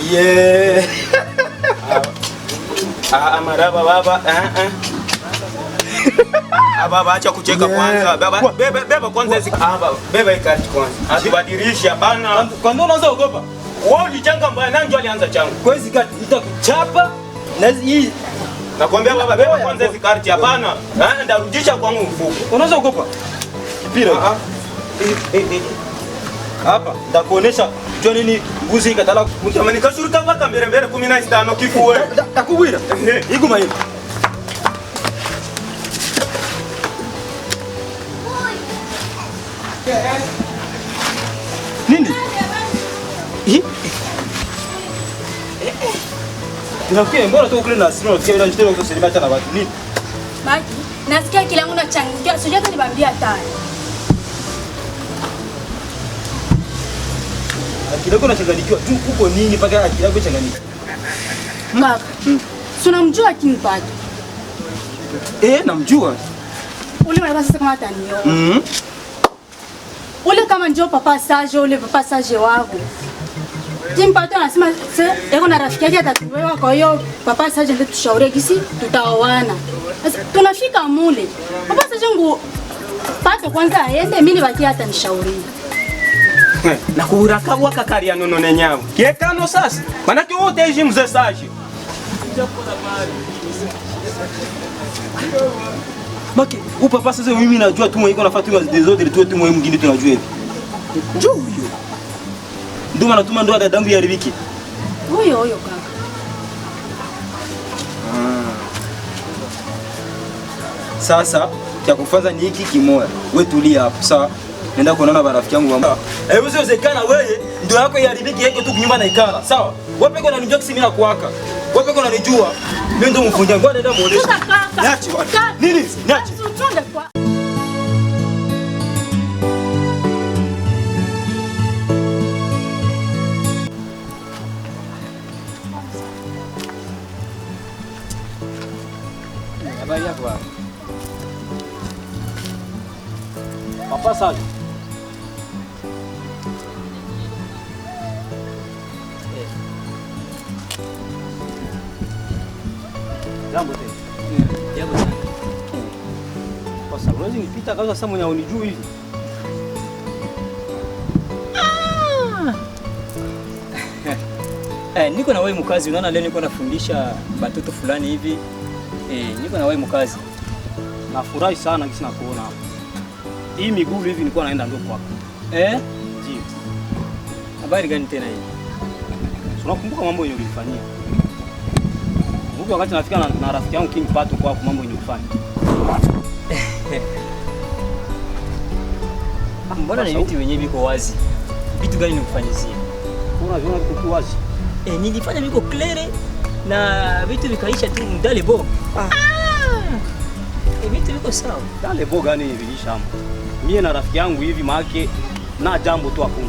Yeah. Ah, maraba baba. Ah ah. Ah baba, acha kucheka kwanza. Baba, beba beba kwanza hizi. Ah baba, beba hii kati kwanza. Atubadilishe hapana. Kwa nini unaanza kuogopa? Wewe ulichanga mbaya, nani ndio alianza changu? Kwa hizi kati nitakuchapa na hii. Nakwambia baba, beba kwanza hizi karti hapana. Ah, ndarudisha kwangu mfuko. Unaweza kuogopa? Mpira. Ah ah. Hapa ndakuonesha jua nini mbuzi ikatala. Mtamani kashurika waka mbele mbele 15 kifu wewe. Takubwira. Iguma hivi. Nini? Hi? Tunafikia mbona tu kule na sino tunafikia bila njitelo kuselima hata na watu nini? Maki, nasikia kila mtu anachangia, sijui hata nibambia hata. Akili yako inachanganyikiwa tu uko nini mpaka akili yako ichanganyikiwe? Kaka. Si unamjua King Pato? Eh, namjua. Ule mwana sasa kama atanioa. Ule kama njoo papa Sage, ule papa Sage wako. King Pato anasema yako na rafiki yake atatuwewa, kwa hiyo papa Sage ndio tushaurie kisi tutaoana. Sasa tunafika mule. Papa Sage ngu Pato kwanza aende, mimi nibaki atanishauri. Nakuuraka waka nono nenyawo. Kiekano sasa. Manake wote hizi mzee Sage. Maki, upapa sasa mimi najua tu mwenye nafaa tu des autres tu mwenye mwingine tunajua hivi. Njoo huyo. Ndio maana tuma ndoa dadangu iharibike. Huyo huyo kaka. Sasa cha kufanza ni hiki kimoya. Wewe tulia hapo sawa? Nenda kuonana na rafiki yangu wa. Eh, usiwezekana wewe ndio yako iharibike yako tu kunyumba na ikala. Sawa? Wewe peke unanijua kisi mimi nakuaka. Wewe peke unanijua. Mimi ndio mfunja. Ngoja nenda muoneshe. Sasa kaka. Niache wapi? Kaka. Nini? Niache. Usichunge kwa. Habari yako baba? Papa Sage. Jambo tena. Jambo sana. Pasa, unaweza nipita kabisa sasa mwenye unijui hivi. Niko na wewe mkazi, unaona leo niko nafundisha batoto fulani hivi. Niko na wewe mkazi. Nafurahi sana kisi nakuona hapa. Hii miguu hivi nilikuwa naenda ndio kwako. Eh? Ndio. Habari gani tena hii? Unakumbuka mambo yenye ulifanyia? Kumbuka wakati nafika na rafiki yangu King Pato kwako mambo yenye ulifanya. Mbona ni vitu wenyewe viko wazi? Vitu gani nikufanyizia? Unaviona viko tu wazi? Nilifanya viko clear na vitu vikaisha tu mdale bo. Vitu viko sawa. Dale bo gani vilisha hapo? Mie na rafiki yangu hivi maake na jambo tu hakuna.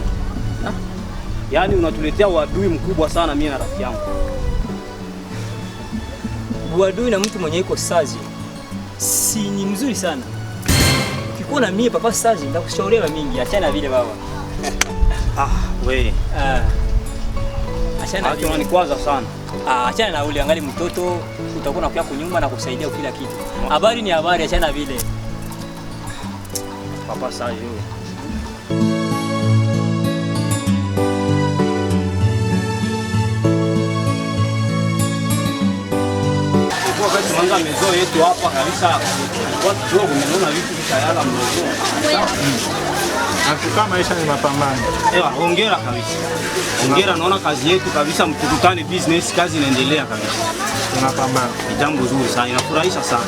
Yaani unatuletea uadui mkubwa sana mie na rafiki yangu. Uadui na mtu mwenye iko sazi si ni mzuri sana. Ukikuwa na mie papa sazi nitakushauria mingi, achana vile baba. We. Achana Acha vile. unanikwaza sana. Achana na ule angali mtoto, utakuwa unakuja kunyumba na kusaidia kila kitu. Habari ni habari, achana vile. Papa sazi wewe. Wakati tunaanza mezo yetu hapa kabisa, watu wao umeona vitu vitayala mmezo. Natuka maisha ni mapambano. Ewa, hongera kabisa. Hongera, naona kazi yetu kabisa, mtukutane business, kazi inaendelea kabisa. Tunapambana. Ni jambo zuri sana, inafurahisha sana.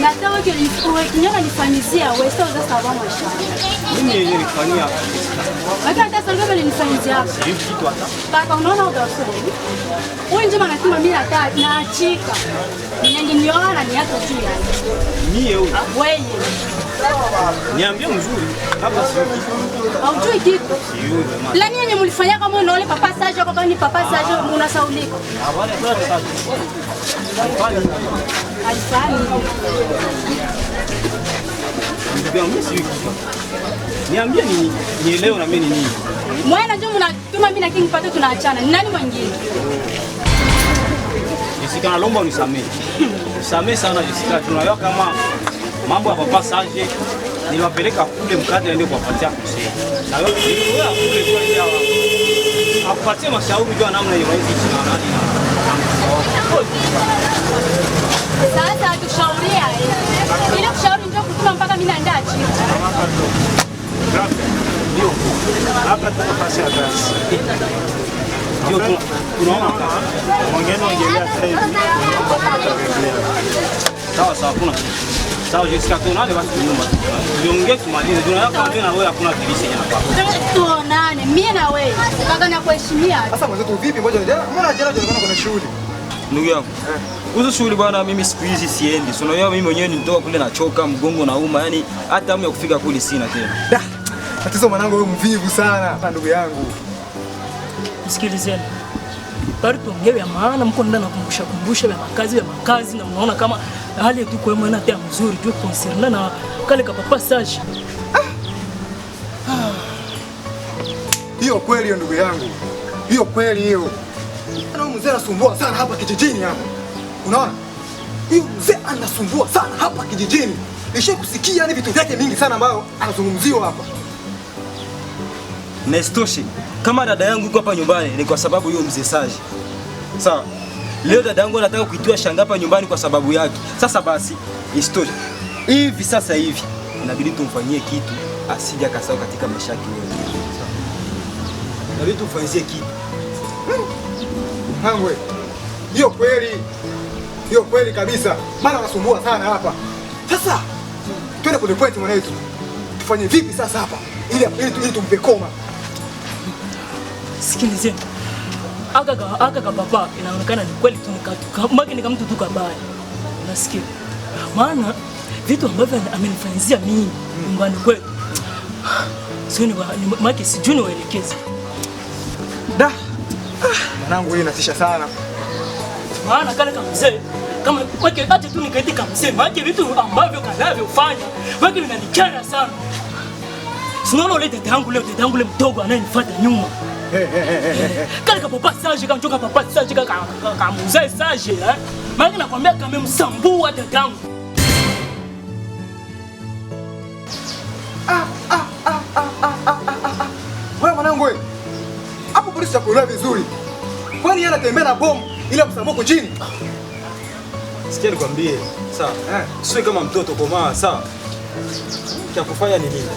Na hata wewe kinyona nifanyizia wewe sio sasa sababu maisha. Mimi yenyewe nilifanyia. Lakini hata sasa ulinifanyia hapa. Sijui kitu hata. Kaka unaona ugaso. Wewe njema anasema mimi hata naachika. Ningenioa na niache tu yani. Mie huyu. Wewe. Niambie mzuri. Hapa sijui kitu. Haujui kitu. Sijui mama. La nini mlifanya kama unaole papa Sajo kwa ni papa Sajo unasaulika. Alifanya. Ndugu yangu mimi sijui kitu. Niambie nini? Nielewe na mimi ni nini? Mwana njoo mnatuma mimi na King Pato tunaachana. Ni nani mwingine? Jessica naomba unisamee. Nisamee sana Jessica, tunajua kama mambo ya papa Sage niliwapeleka kule mkate ndio kuwapatia conseil. Na wewe nilikuwa kule kwa ajili ya akupatie mashauri juu ya namna ya hizi na nani na Sasa tushauria. Ile kushauri njoo kutuma mpaka mimi naenda achika. Ndio. Hapa tuko fasi ya kazi. Ndio tunaona kazi. Mwingine ongelea sasa hivi. Sawa sawa kuna. Sawa Jessica tuonane basi nyumba. Tuongee tumalize. Tunataka kuongea na wewe hakuna dirisha hapa. Tuonane mimi na wewe. Kaka nakuheshimia. Sasa mwenzetu vipi? Ngoja mbona jana jana kuna shughuli? Ndugu yangu. Kuhusu shughuli bwana, mimi siku hizi siendi. Si unajua mimi mwenyewe nitoka kule nachoka, mgongo nauma, yani hata hamu ya kufika kule sina tena. Da. Tatizo mwanangu wewe mvivu sana ndugu yangu. Msikilizeni. Bado tuongee ya maana mko ndani na kumbusha ya makazi na mnaona kama hali yetu kwa mwana hata mzuri tu concernant na kale ka papa Sage. Hiyo kweli hiyo ndugu yangu. Hiyo kweli hiyo. Na mzee anasumbua sana hapa kijijini hapa. Unaona? Huyu mzee anasumbua sana hapa kijijini. Nishe kusikia yani vitu vyake mingi sana ambayo anazungumziwa hapa. Na isitoshe, kama dada yangu yuko hapa nyumbani ni kwa sababu hiyo mzee Sage. Sawa. Leo dada yangu anataka kuitiwa shanga hapa nyumbani kwa sababu yake. Sasa basi, isitoshe. Hivi sasa hivi inabidi tumfanyie kitu asije akasahau katika maisha yake yote. Inabidi tumfanyie kitu. Hangwe. Hiyo kweli. Hiyo kweli kabisa. Maana anasumbua sana hapa. Sasa twende kwenye point mwanetu. Tufanye vipi sasa hapa ili tumpe koma? Sikilizeni. Aka ka papa inaonekana ni kweli tu nikatuka. Maki ni kama mtu tu kabaya. Unasikia? Maana vitu ambavyo amenifanyia mimi nyumbani kwetu. Sio ni maki sijui niwaelekeze. Da. Mwanangu hii inatisha sana. Maana kale kama mzee kama wake acha tu nikaitika mzee, maana vitu ambavyo kanavyofanya wake vinanikera sana. Sinaona ule dada yangu leo, dada yangu ule mdogo anayenifuata nyuma. Kale ka papa Sage kamchoka papa Sage ka mzee Sage eh. Maana nakwambia kama msambua dada yangu. Wewe mwanangu wewe. Hapo polisi hakuelewa vizuri. Kwani yeye anatembea na bomu ile msamboko chini? Sikia nikwambie, sawa? Sio kama mtoto komaa, sawa? Cha kufanya ni nini?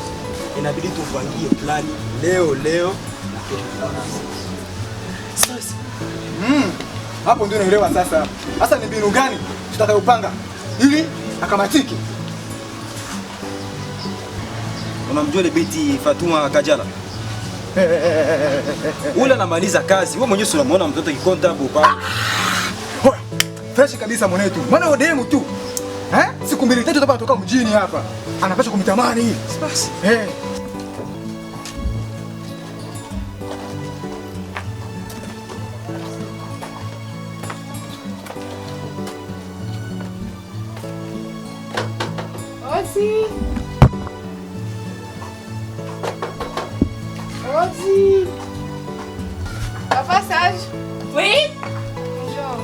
Inabidi tupangie plani leo leo na kesho. Sasa. Hapo ndio naelewa sasa. Sasa ni mbinu gani tutakayopanga ili akamatike? Unamjua ile binti Fatuma Kajala? Ule anamaliza kazi. Wewe mwenyewe unamuona mtoto kikonta hapo pale. Fresh kabisa mwanetu. Maana wewe demu tu. Eh? Siku mbili tatu hapa anatoka mjini hapa. Anapaswa kumtamani. Basi. Eh. Ozi. Ozi. Papa Sage. Oui? Bonjour.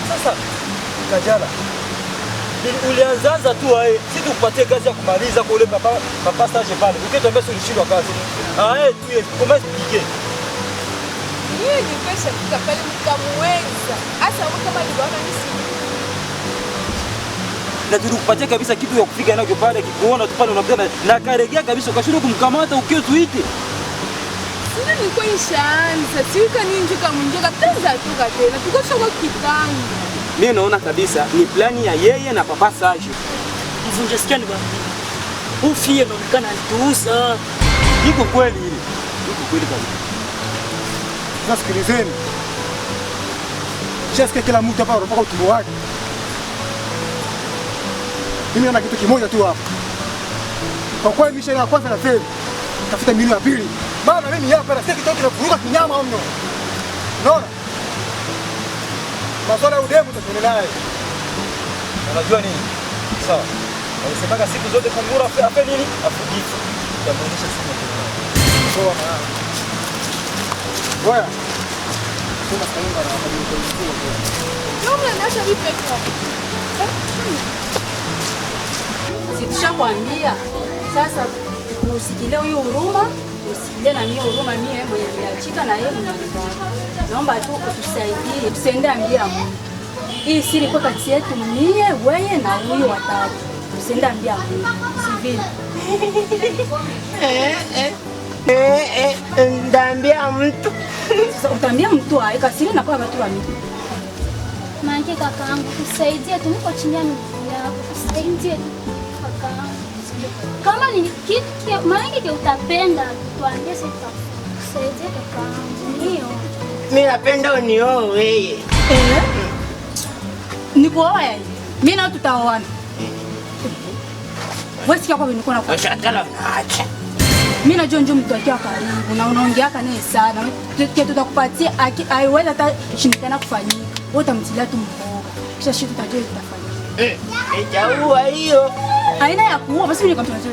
Sasa Kajala, ulianzaanza tu ae, si tukupatie kazi ya kumaliza kwa ule papa Sage pale. Ukituambia si ulishindwa kazi. Ae tu comment expliquer? Yeye ni pesa fika pale mkamweza. Asa wewe kama niliona mimi si. Na tulikupatia kabisa kitu ya kufika nacho pale, kikuona tu pale unapita na karegea kabisa, ukashindwa kumkamata ukio tuite. Sina nilikuwa nishaanza. Siwika nini njoka mwinjoka teza toka tena. Tukosha kwa kitanda. Mimi naona kabisa ni plani ya yeye na Papa Sage. Mvunja sikiani bwana. Ufie inaonekana alituuza. Iko kweli ile. Iko kweli kabisa. Sasa sikilizeni. Shasikia kila mtu hapa anapaka utumbo wake. Mimi naona kitu kimoja tu hapa. Kwa kweli mission ya kwanza na feli. Tafuta mbinu ya pili. Maana mimi hapa nasikia kitu kinavuruga kinyama mno. Unaona? Masuala ya udemu tutaenda naye. Unajua nini? Sawa. Walisemaga siku zote kunguru afe, afe nini? Afugike. Tutamuonyesha siku moja. Poa mwanangu. Ngoja. Sema kaimba na Ndio mnaendesha vipi peke Si tushakwambia sasa, usikilie huyu huruma, usikilie na mie huruma, mie mwenye niachika na yeye mwenye alibaki. Naomba tu utusaidie, tusiende ambia mtu. Hii siri kwa kati yetu mie, weye na huyu watatu. Tusiende ambia mtu. Si vile? Ndaambia mtu. Sasa utaambia mtu aye kasiri na kwa watu wa mtu. Maanake kakaangu, tusaidie tu, niko chini ya miguu yako, tusaidie tu kakaangu. Kama ni kitu maanake ke utapenda, tuambie, sisi tutakusaidia kakaangu. Ndio. Mimi napenda unioe wewe. Eh? Ni kuoa yeye. Mimi na tutaoana. Wewe sikia kwa niko na kwa. Ushakala unaacha. Mimi najua njo mtu akiwa karibu na unaongeaka naye sana. Kitu tutakupatia haiwezi hata shindikana kufanyika. Wewe utamtilia tu mboga. Kisha shi tutajua tutafanyika. Itaua hiyo. Aina ya kuua basi mimi nikamtunza.